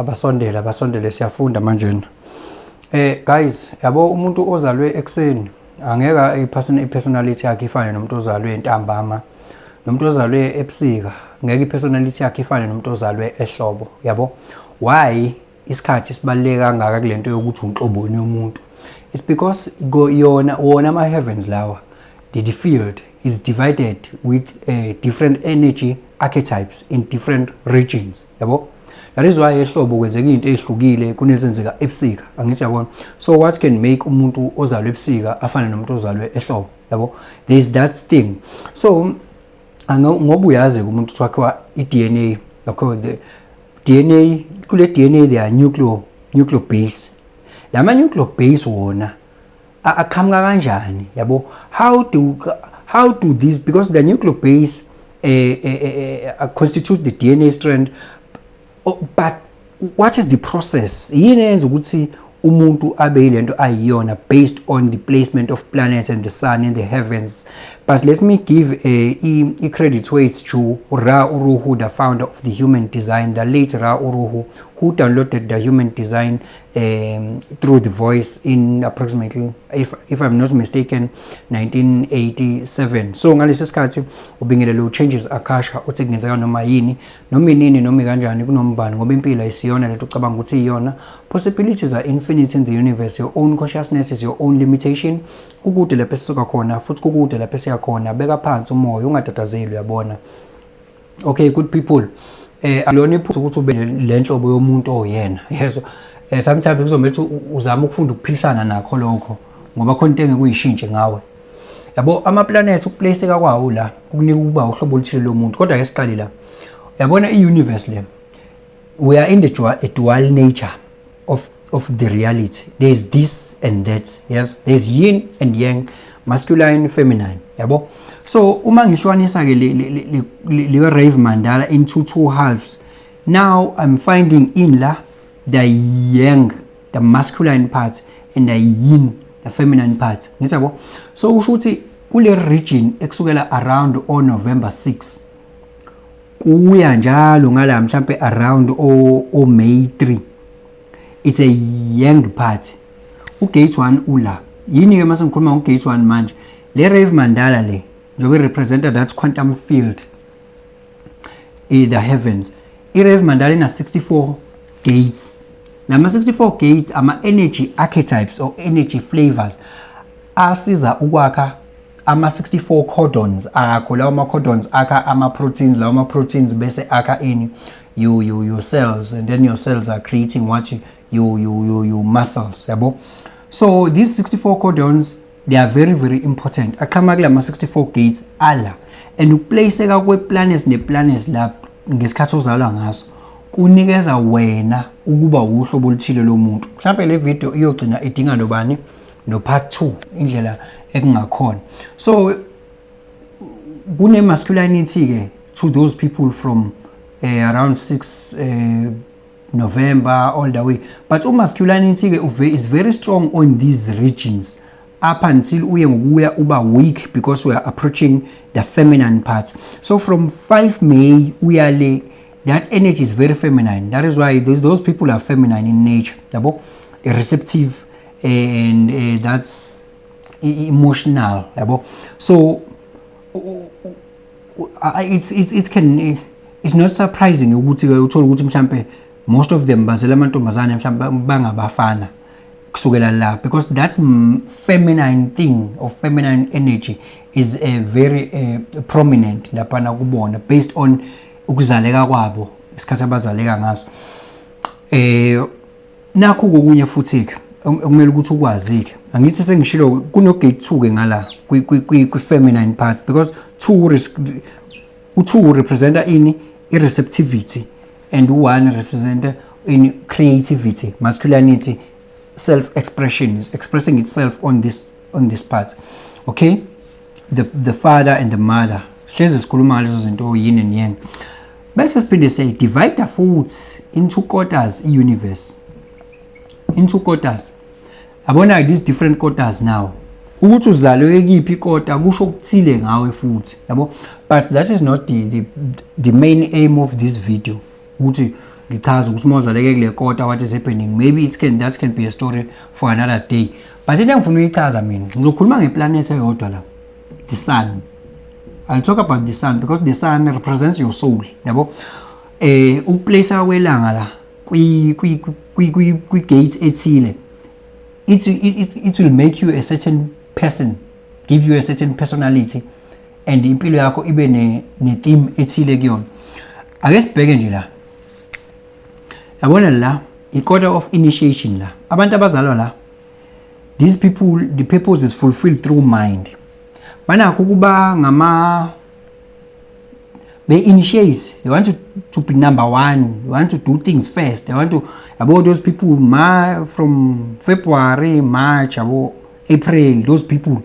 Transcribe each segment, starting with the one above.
Abasondele, abasondele, siyafunda manjena. Guys, yabo, umuntu ozalwe ekuseni angeke i-personality yakhe ifane nomuntu ozalwe entambama, nomuntu ozalwe ebusika ngeke i-personality yakhe ifane nomuntu ozalwe ehlobo, yabo. Why isikhathi sibaluleke kangaka kulento yokuthi unhloboni yomuntu? It's because yona wona ama heavens lawa, the field is divided with different energy archetypes in different regions, yabo. That is why ehlobo kwenzeka izinto ezihlukile kunezenzeka ebusika, angithi yabona? So what can make umuntu ozalwe ebusika afane nomuntu ozalwe ehlobo, yabo? There is that thing. So ngoba uyazi umuntu wakhiwa i-DNA, yakho, the DNA, kule DNA there are nucleo base. Lama nucleo base wona aqhamuka kanjani, yabo? How do these, because the nucleo base constitute the DNA strand. Oh, but what is the process? Yini eyenza ukuthi umuntu abe yilento ayiyona based on the placement of planets and the sun in the heavens? But let me give a credit where it's due. Ra Uru Hu, the founder of the human design, the late Ra Uru Hu, who downloaded the human design through the voice in approximately, if I'm not mistaken, 1987. So ngalesi sikhathi ubingelelo changes Akasha, uthi kungenzeka noma yini, noma inini, noma kanjani, kunombani, ngoba impilo ayisiyona lento ucabanga ukuthi iyona. Possibilities are infinite in the universe. Your own consciousness is your own limitation. Kukude lapho esisuka khona futhi kukude lapho esiya khona. Beka phansi umoya, ungatatazeli, uyabona? Okay, good people, alona iphutha ukuthi ube le nhlobo yomuntu oyena, yezwa? Sometimes kuzomele ukuthi uzame ukufunda ukuphilisana nakho lokho, ngoba khona into engeke uyishintshe ngawe, yabo. Ama-planets, ukuplaceka kwawo la kukunika ukuba uhlobo oluthile lomuntu. Kodwa ke siqale la, yabona, i-universe le, we are in the dual, a dual nature of the reality. There's this and that, yes, there's yin and yang, masculine, feminine, yabo. So uma ngihlukanisa ke le Rave Mandala into two halves, now I'm finding in la the yang, the masculine part, and the yin, the feminine part, ngithi yabo. So usho ukuthi kule region ekusukela around o November 6 kuya njalo ngala mhlambe around o May 3, it's a yang part. Ugate 1 ula yini ke? Mase ngikhuluma ngogate 1 manje, le Rave Mandala le njengoba representa that quantum field in the heavens, i-Rave Mandala ina 64 gates. Lama 64 gates ama energy archetypes or energy flavors asiza ukwakha ama 64 codons akho. Lawo ma codons akha ama proteins, lawo ma proteins bese akha ini? You your cells, and then your cells are creating what? You your muscles, yabo. So these 64 codons, they are very, very important. Aqhamuka kulama 64 gates ala, and ukuplaceka kwe-planets ne-planets la ngesikhathi ozalwa ngaso kunikeza wena ukuba uhlobo oluthile lomuntu. Mhlawumbe le video iyogcina idinga nobani no part 2, indlela ekungakhona. So kune masculinity ke to those people from around 6 November all the way, but umasculinity ke is very strong on these regions up until uye ngokuya uba weak, because we are approaching the feminine part. So from 5 May uya le, that energy is very feminine. That is why those people are feminine in nature, yabo, receptive and that's emotional, yabo. So it's not surprising ukuthi ke uthola ukuthi mhlambe most of them bazela amantombazane, mhlambe bangabafana kusukela la, because that feminine thing or feminine energy is a very prominent laphana kubona based on ukuzaleka kwabo, isikhathi abazaleka ngaso. Nakho kokunye futhi ke okumele ukuthi ukwazi ke, angithi sengishilo kuno gate 2 ke ngala kwi feminine part, because 2 risk u2 representa ini? I-receptivity, and u1 representa in creativity, masculinity, self expression is expressing itself on this part. Okay, the father and the mother, sihlezi sikhuluma ngalezo zinto, yin and yang. Bese siphinde siyayi-divide futhi into quarters, i-universe into quarters, yabona, these different quarters. Now ukuthi uzalwe kiphi ikota kusho okuthile ngawe futhi, yabo. But that is not the main aim of this video, ukuthi Ngichaza ukuthi uma uzaleke kule kota, what is happening. Maybe it can that can be a story for another day, but into engifuna ukuyichaza mina, ngizokhuluma ngeplanet eyodwa la, the sun. I'll talk about the sun because the sun represents your soul, yabo. Ukuplace kwelanga la kwi gate ethile, it will make you a certain person, give you a certain personality, and impilo yakho ibe ne theme ethile kuyona. Ake sibheke nje la, yabona la, i-quarter of initiation la. Abantu abazalwa la, these people, the purpose is fulfilled through mind. Banakho ukuba ngama they initiate, they want to be number one, they want to do things first, they want to, yabo, those people ma from February, March, yabo, April, those people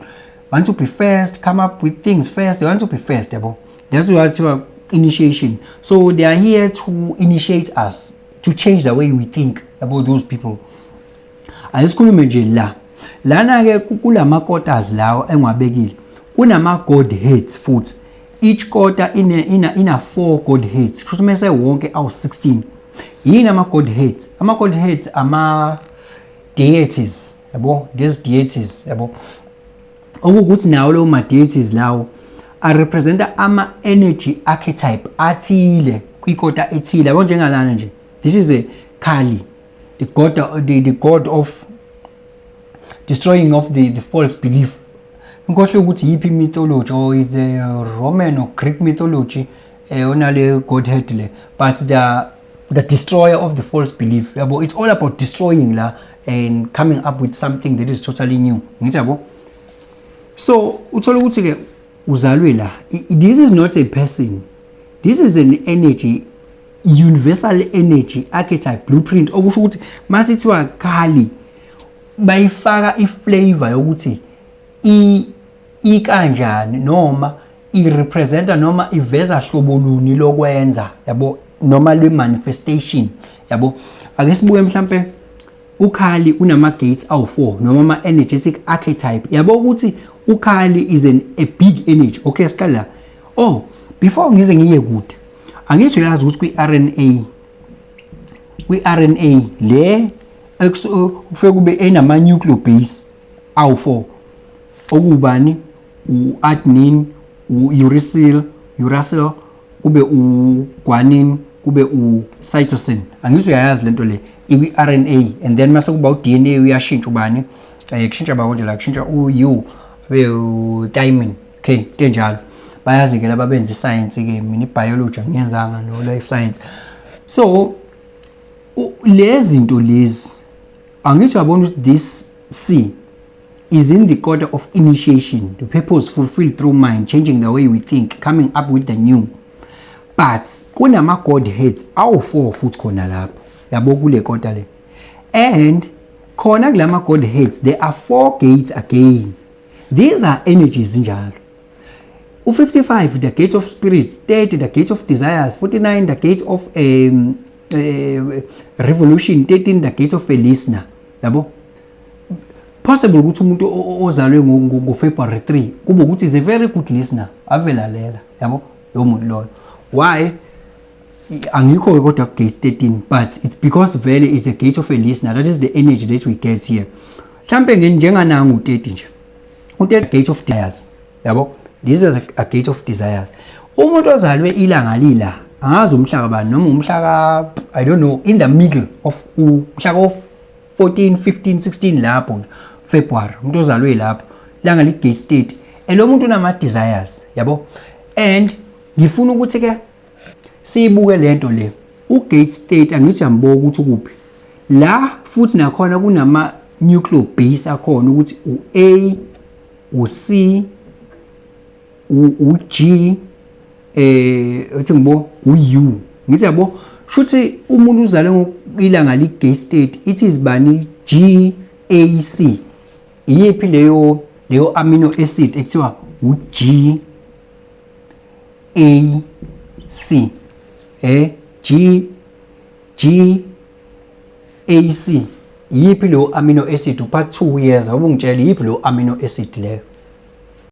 want to be first, come up with things first, they want to be first, yabo. That's what initiation. So they are here to initiate us, to change the way we think about those people. Ayisikhulume nje la, lana ke kulama quarters lawo engiwabekile, kunama godheads futhi. Each quarter ina four godheads, kusho mase wonke awu 16. Yini ama godheads? Ama godheads ama deities, yabo, these deities, yabo, okuwukuthi nawo lawo ma deities lawo arepresenta ama energy archetype athile kwikota ethile, yabo. Njengalana nje, this is a Kali, the god of destroying of the false belief. Ngikhohle ukuthi yiphi mythology, or is the Roman or Greek mythology onale godhead le, but the destroyer of the false belief, yabo. It's all about destroying la and coming up with something that is totally new, ngithi, yabo. So uthola ukuthi ke uzalwe la. This is not a person, this is an energy, universal energy archetype blueprint. Okusho ukuthi masithiwa Kali, bayifaka iflavor yokuthi ikanjani, noma irepresenta noma iveza hlobo luni lokwenza, yabo, noma lwe manifestation, yabo. Ake sibuke mhlambe uKali unama gates awu4 noma ama energetic archetype, yabo, ukuthi uKali is a big energy. Okay, siqala la. Oh, before ngize ngiye kude, angithi uyazi ukuthi kwi-RNA le kufike kube enama nucleobase awu4, okubani? U-adenine, u-uracil, kube u-guanine, kube u-cytosine. Angithi uyayazi lento le ikwi-RNA? And then mase kuba u-DNA, uyashintsha ubani? Kushintsha ba konje la, kushintsha u-U abe u-thymine. Okay, into enjalo bayazi ke laba benza iscience ke. Mina i-biology angiyenzanga, no life science. So lezi zinto lezi, angithi uyabona ukuthi this C is in the quarter of initiation, the purpose fulfilled through mind, changing the way we think, coming up with the new. But kunama godheads awu4 futhi khona lapho, yabo, kule kota le. And khona kulama godheads there are four gates again. These are energies njalo. U55, the gate of spirits; 30, the gate of desires; 49, the gate of revolution; 13, the gate of a listener, yabo. Possible ukuthi umuntu ozalwe ngo-February 3 kube ukuthi is a very good listener, avelalela, yabo, lo muntu loyo. Why angikho-ke kodwa ku-gate 13? But it's because vele it's a gate of a listener. That is the energy that we get here. Mhlampe njenganangu u-30 nje, u-30, gate of desires, yabo. This is a gate of desires. Umuntu ozalwe ilanga lila, angazi umhla kabani, noma umhla ka, I don't know, in the middle of umhla ka 14, 15, 16 lapho February, umuntu ozalwe lapho langa li gate 30, elo muntu unama desires, yabo. And ngifuna ukuthi ke siyibuke lento le, ugate 30. Angithi uyambuka ukuthi ukuphi la? Futhi nakhona kunama nucleobase akhona, ukuthi u-A, u-C, u-G, uthi ngibo u-U. Ngithi, yabo, shuthi umuntu uzalwe ilanga li gate 30, it is bani? G A C. Iyiphi leyo amino acid ekuthiwa u-G A C? G G A C, yiphi leyo amino acid? Upart 2 years, awubungitshela yiphi leyo amino acid leyo.